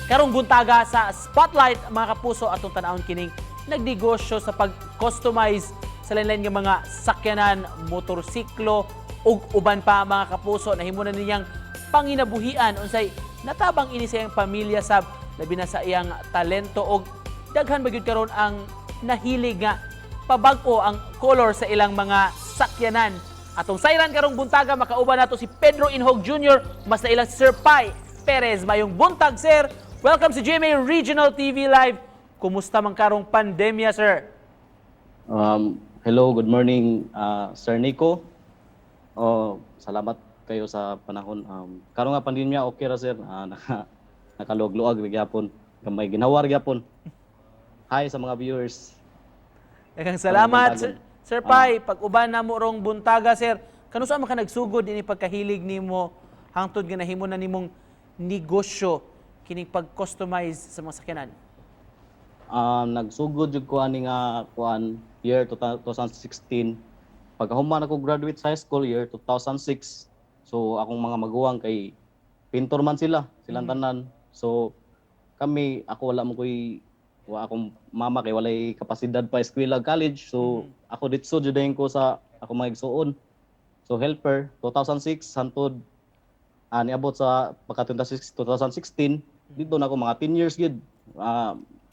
Karong buntaga sa Spotlight, mga kapuso, atong tan-awon kining nagnegosyo sa pag-customize sa lain-lain nga mga sakyanan, motorsiklo ug uban pa, mga kapuso. Nahimo na niyang panginabuhian. Unsay natabang ini sa iyang pamilya sab, labi na sa iyang talento, og daghan ba gyud karon ang nahilig nga pabag-o ang color sa ilang mga sakyanan? Atong sayran karong buntaga, makauban nato si Pedro Inhog Jr., mas naila Sir Pai Perez. Mayong buntag, sir. Welcome sa GMA Regional TV Live. Kumusta man karong pandemya, sir? Hello, good morning, Sir Nico. Oh, salamat kayo sa panahon. Karon nga pandemya, okay ra, sir. Nakaluag-luag ra gyapon. Gamay ginhawar gyapon. Hi sa mga viewers. Daghang salamat, Karong Sir, buntagon. Sir Pai. Pag-uban namo rong buntaga, sir. Kanus-a man ka nagsugod ini pagkahilig nimo hangtod nga nahimo na nimong negosyo kining pag-customize sa mga sakyanan? Nagsugod jud ko ani nga kuan year 2016. Pagkahuman ako graduate sa high school year 2006. So akong mga maguwang kay pintor man sila, silang tanan. So kami, ako wala mo koy wa akong mama kay walay kapasidad pa eskwela, college. So ako ditso jud dayon ko sa ako mga igsuon. So helper 2006 hantod niabot sa pagka 2006 2016, dito na ako mga 10 years gid.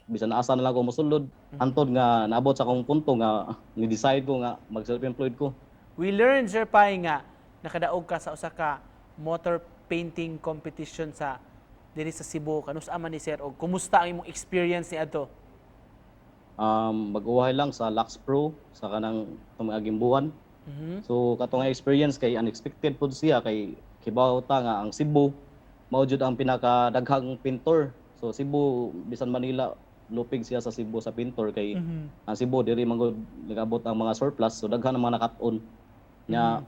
Bisan asa na lang ako mosulod hantod nga naabot sa akong punto nga ni-decide ko nga mag self-employed ko. We learned, Sir Pai, nga nakadaog ka sa usa ka motor painting competition sa diri sa Cebu. Kanus-a man ni, sir, og kumusta ang imong experience ni adto? Mag-uwahay lang sa Lux Pro sa kanang itong mga buwan. So katong nga experience kay unexpected pud siya kay kibaw ta nga ang Cebu mao jud ang pinakadaghang pintor. So Cebu, bisan Manila lupig siya sa Cebu sa pintor kay ang Cebu diri man gud nagabot ang mga surplus, so daghan ang mga nakat-on. Nya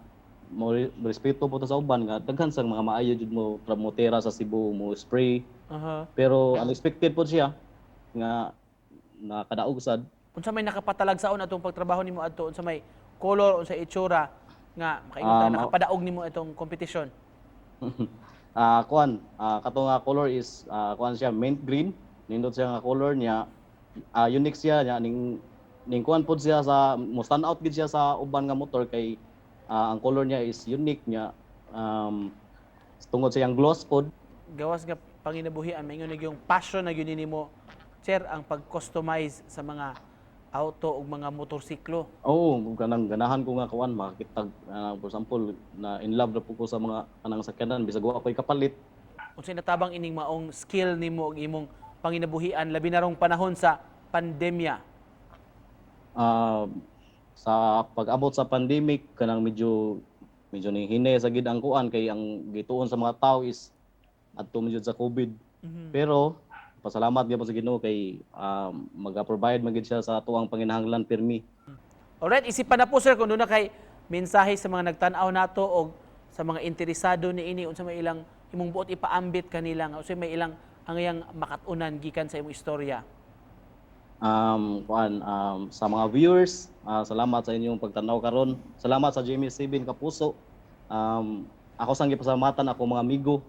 mo respeto po ta sa uban nga daghan sang mga maayo jud mo motera sa Cebu mo spray, pero unexpected po siya nga nakadaog sad. Unsa may nakapatalag saon atong pagtrabaho nimo adto? Unsa may color, unsa itsura nga makaingon ta nakapadaog nimo itong competition? Kuan, kato nga color is kuan siya, mint green. Nindot siya nga color niya. Unique siya niya ning kuan pod siya sa mo stand out gid siya sa uban nga motor kay ang color niya is unique niya tungod sa iyang gloss pod. Gawas nga panginabuhian, maingon na yung passion na gyud nimo, sir, ang pag-customize sa mga auto ug mga motorsiklo. Oo, kanang ganahan ko nga kuan makakitag, for example, na in love na po ko sa mga kanang sakyanan bisag wa ko'y kapalit. Unsay natabang ining maong skill nimo ug imong panginabuhian labi na rong panahon sa pandemya? Sa pag-abot sa pandemic, kanang medyo medyo ni hinay sa gid ang kuan kay ang gituon sa mga tao is adto man jud sa COVID. Pero pasalamat gyud sa Ginoo kay maga-provide man gid siya sa atuang panginahanglan pirmi. Alright, isipan na po, sir, kung doon na kay mensahe sa mga nagtan-aw nato o sa mga interesado niini, unsa may ilang imong buot ipaambit kanila nga unsa may ilang hangayang makat-unan gikan sa imong istorya? Kuan, sa mga viewers, salamat sa inyong pagtanaw karon. Salamat sa GMA 7 Kapuso. Ako sang gipasalamatan ako mga amigo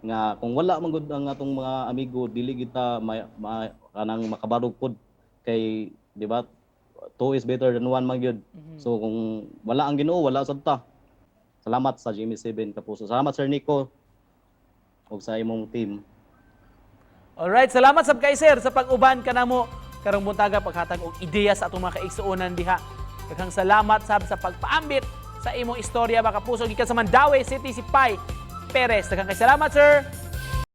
nga kung wala man gud ang atong mga amigo, dili kita kanang makabarog pod kay di ba two is better than one man gyud. So kung wala ang Ginoo, wala sad ta. Salamat sa GMA 7 Kapuso. Salamat, Sir Nico, ug sa imong team. Alright, salamat sab kay sir sa pag-uban kanamo karong buntaga, paghatag og ideya sa atong mga kaigsuonan diha. Daghang salamat sab sa pagpaambit sa imong istorya, mga kapuso. Gikan sa Mandaue City si Pai Perez. Daghang kay salamat, sir.